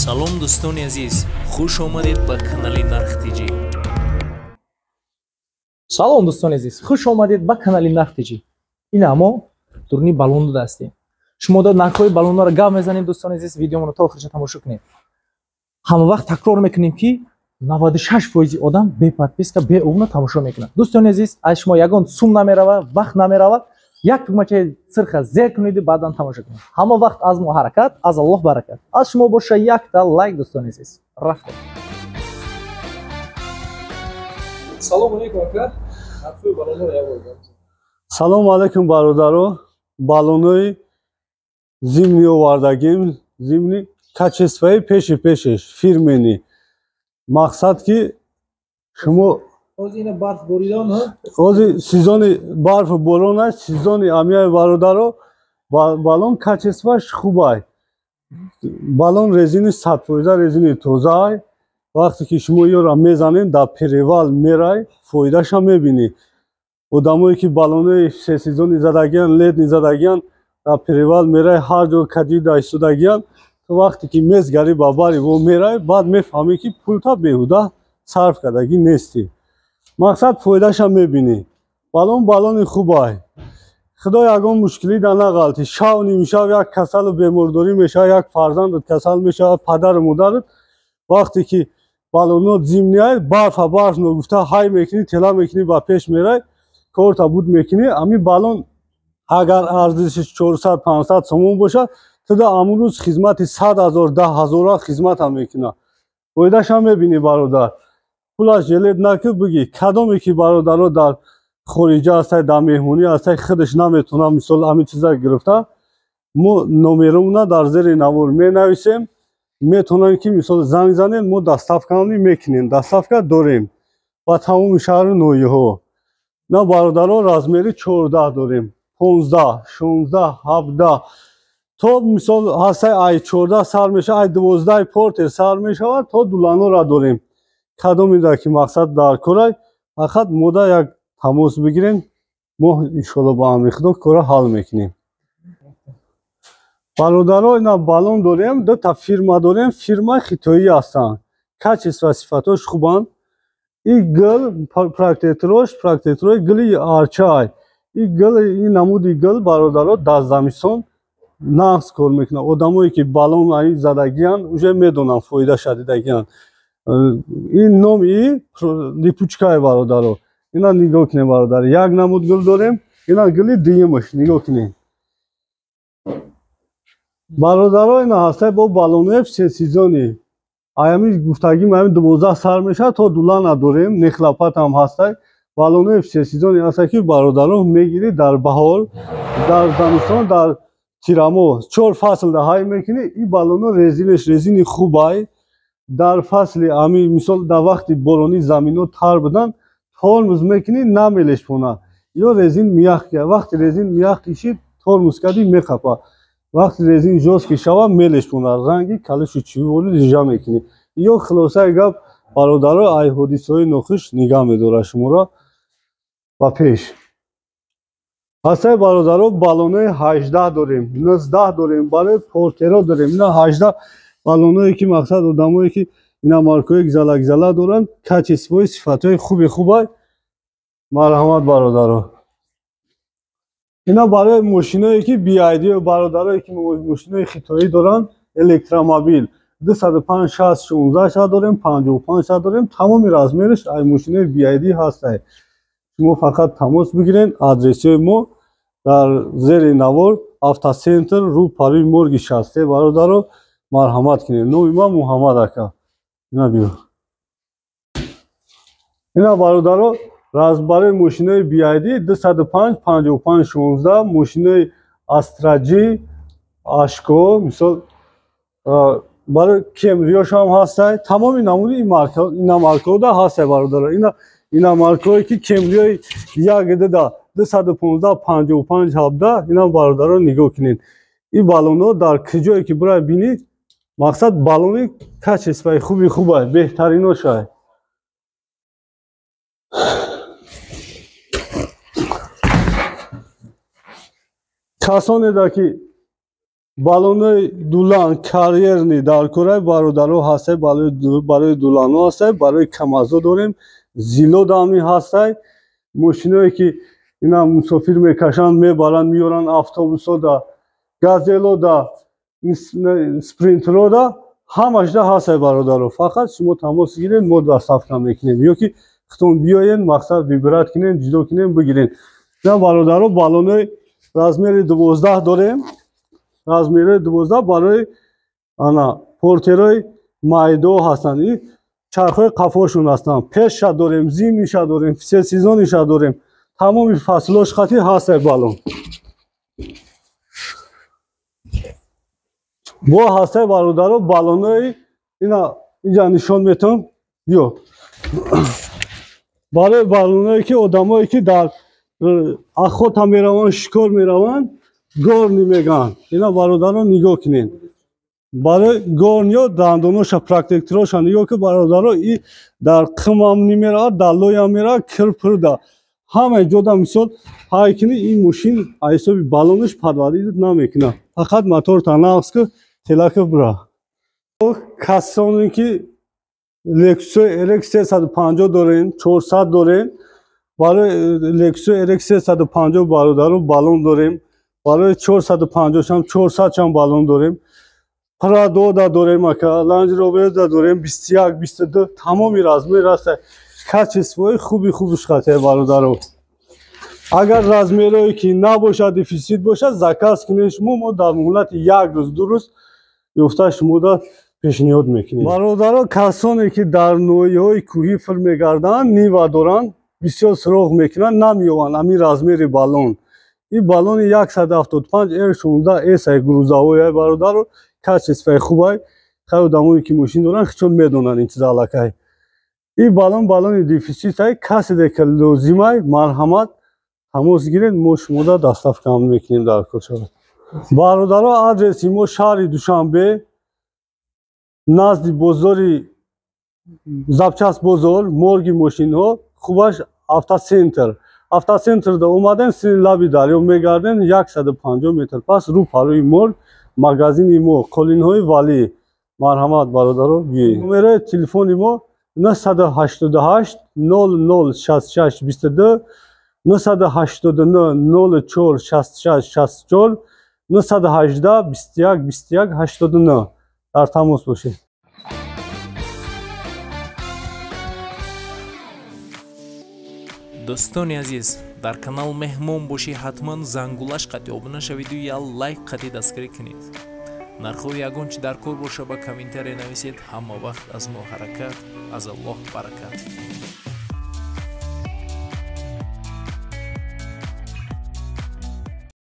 Салом, дӯстони азиз, хуш омадед ба канали Нарх ТЖ. Салом, дӯстони азиз, хуш омадед ба канали Нарх ТЖ. Ина мо турни баллон дода ҳастем. Шумо дар нархҳои баллонҳоро гап мезанем, дӯстони азиз, видеомонро то охирша тамошо кунед. Ҳама вақт такрор мекунем, ки 96% одам бе подписка, бе обуна тамошо мекунад. Дӯстони азиз, аз шумо ягон сум намеравад, вақт намеравад, як тугмачаи сирха зер кунеду баъдан тамошо кунед. Ҳама вақт аз мо ҳаракат, аз Аллоҳ баракат. Аз шумо боша якта лайк, дӯстони азиз. Рафтем. Салому алейкум, ака. Нархҳои баллонҳоро як бор гап. Салому алейкум, бародаро. Баллонои зимний овардагим, зимний качествои пеши пешеш, фирменный. Мақсад ки шумо ҳозир ина барф боридан, ҳа? Ҳозир сезони барфу борон аст, сезони амияи, бародаро, баллон качествоаш хубай. Баллон резини 100%, резини тозаай. Вақте ки шумо ёра мезанед, дар перевал мерай, фоидаша мебинӣ. Одамое ки баллонои всесезонный задагиян, летний задагиян, дар перевал мерай, ҳар ҷо кадида истодагиян, то вақте ки мезгари ба бари во мерай, баъд мефаҳмӣ, ки пулта беҳуда сарф кардагӣ нестӣ. Мақсад, фоидаша мебинӣ. Баллон баллони хубай. Худо ягон мушкилӣ да нағалтӣ. Шав нимшав як касалу бемордорӣ мешавад, як фарзандат касал мешавад, падару модарат. Вақте ки баллонот зимний, барфа барф ногуфта ҳай мекунӣ, тела мекунӣ, ба пеш мерай, корта буд мекунӣ. Ами баллон агар арзиши 400-500 сомон бошад, туда амун рӯз хизмати 100 000, 10 000-а хизматам мекунад. Фоидаша мебинӣ, бародар. Пулаш ҷелеб накӣ, бигӣ. Кадоме ки бародаро дар хориҷа ҳастай, дар меҳмонӣ ҳастай, худаш наметавонад, мисол, ҳамин чиза гирифта, мо номеромона дар зери навор менависем, метавонанд ки, мисол, занг занем, мо доставкаамни мекунем. Доставка дорем ба тамоми шаҳру ноҳияҳо. На, бародаро, размери 14 дорем, 15, 16, 17 то, мисол, ҳастай, ай 14 сар мешавад, ай 12 портер сар мешавад, то дуланора дорем. Кадомеда ки мақсад дар корай, фақат мода як тамос бигирем, мо иншоалло ба амри Худо кора ҳал мекунем. Бародаро, ина баллон дорем, дута фирма дорем, фирмаи хитоӣ ҳастанд, качество, сифатош хубанд. И гил протекторош, протекторои гили арчаай. И гил, ин намуди гил, бародаро, дар замистон нағз кор мекунад. Одамое ки баллон аи задагиянд, уже медонанд, фоидаша дидагиянд. Ин номи липучкае, бародаро. Ина нигоҳ кунем, бародар, як намуд гул дорем, ина гили дуюмаш, нигоҳ кунем, бародаро. Ина ҳастай бо баллонои всесезонный, аями гуфтагим, аями 12 сар мешавад, то дулана дорем, нехлапатам ҳастай. Баллонои всесезонный ҳастай, ки, бародаро, мегирӣ, дар баҳор, дар замистон, дар тирамоҳ, чор фасл да ҳай мекунӣ. Ин баллоно резинеш резини хубай. Дар фасли ами, мисол, дар вақти боронӣ замино тар будан, тормоз мекунӣ, намелешпона. Ё резин мягкий, вақти резин мягкий шид, тормоз кардӣ, меқапа. Вақти резин жёсткий шава, мелешпона, ранги калишу чиволи лижа мекунӣ. Ё хулосаи гап, бародаро, ай ҳодисаҳои нохуш нигаҳ медорад шуморо ба пеш. Ҳастаи, бародаро, баллонои 18 дорем, 19 дорем, барои портеро дорем. Ина 18 баллоное ки, мақсад, одамое ки иномаркҳои гзала-гзала доранд, качествои, сифатҳои хуби хубай. Марҳамат, бародаро. Ина барои мошиное ки BYD, бародарое ки мошинои хитоӣ доранд, электромобил, 205 60 16 ша дорем, 55 ша дорем, тамоми размериш ай мошинои BYD ҳастай. Шумо фақат тамос бигирен, адресҳои мо дар зери навор, автоцентр, рӯ пари морги 63, бародаро, марҳамат кунед. Номи ман Муҳаммад ака. Ина биё. Ина, бародаро, барои мошинои BYD 205 55 16, мошинои Astra J, Ашко, мисол, барои Кемриошам ҳастай, тамоми намуди иномаркҳода ҳастай, бародаро. Ина иномаркҳое ки Кемриои як дда 215 55 17, ина, бародаро, нигоҳ кунед. Ин баллонҳо дар куҷое ки бирай бинӣ, мақсад, баллони качествои хуби хубай, беҳтариношай. Касонеда ки Баллонои дулан карьерни дар кораи бародаро ҳастай, барои дуланҳо ҳастай, барои камазо дорем, зило дами ҳастай. Мошиное ки ина мусофир мекашанд, мебаранд, меоранд, автобусо да, газело да, спринтеро да, ҳамашда ҳастай бародаро. Фақат шумо тамос гиред, мо доставка мекунем. Ё ки худтон биёен, мақсад вибрат кунем, ҷудо кунем, бигирем. На бародаро, баллонои размери 12 дорем. Размери 12 барои ана портерои майдо ҳастанд. Ин чархҳои қафошон ҳастанд. Пешша дорем, зимниша дорем, всесезониша дорем. Тамоми фаслош хати ҳастай баллон. Бо ҳастай бародаро баллонои ина инҷа нишон метам. Ё барои баллоное ки одамое ки дар охота мераванд, шикор мераванд, горни мегӯянд. Ина бародаро нигоҳ кунед. Барои горниё дандоноша, протектороша нигоҳ кун бародаро, и дар қимам намеравад, дар лоям меравад, кир-пирда. Ҳама ҷода мисол ҳай кунӣ, ин мошин аз ҳисоби баллонаш подводид намекунад. Фақат моторта нақс ки телака бира. Касоне ки Lexus RX 350 дорем, 400 дорем, барои Lexus RX 350 бародаро баллон дорем. Барои 450 ҳам 400 ҳам баллон дорем. Prado да дорем ака, Land Rover да дорем, 21, 22, тамоми размер аст. Качествои хуби хубш хатер бародаро. Агар размерое ки набошад, дефицит бошад, заказ кунед шумо, мо дар муҳлати як рӯз, ду рӯз ёфта шумода пешниҳод мекунем. Бародаро, касоне ки дар ноҳияҳои кӯҳӣ фир мегарданд, Нива доранд, бисёр суроғ мекунанд, намеёбанд ҳамин размери баллон. Ин баллони 175 R16 S грузовой бародаро, качествои хубай. Хай одамое ки мошин доранд, хичон медонанд ин чиза аллакай. Ин баллон баллони дефицитай, каседе ки лозимай, марҳамат тамос гиред, мо шумода доставка мекунем дар кор шавад. Бародаро, адреси мо шаҳри Душанбе, назди бозори запчас бозор, морги мошинҳо, хубаш автоцентр. Автоцентрда омадем, сини лаби дарё мегардем, 150 метр пас рӯ парои морг, магазини мо, қолинҳои Валӣ. Марҳамат бародаро, биёед. Номерои телефони мо 988 00 66 22, 989 04 66 64, 918 21 21 89. Дар тамос бошед. Дӯстони азиз, дар канал меҳмон бошӣ, ҳатман зангулаш қатъи обуна шавиду я лайк қатъи дастгирӣ кунед. Нархҳои ягон чи дар кор боша, ба комментария нависед. Ҳама вақт аз мо ҳаракат, аз Аллоҳ баракат.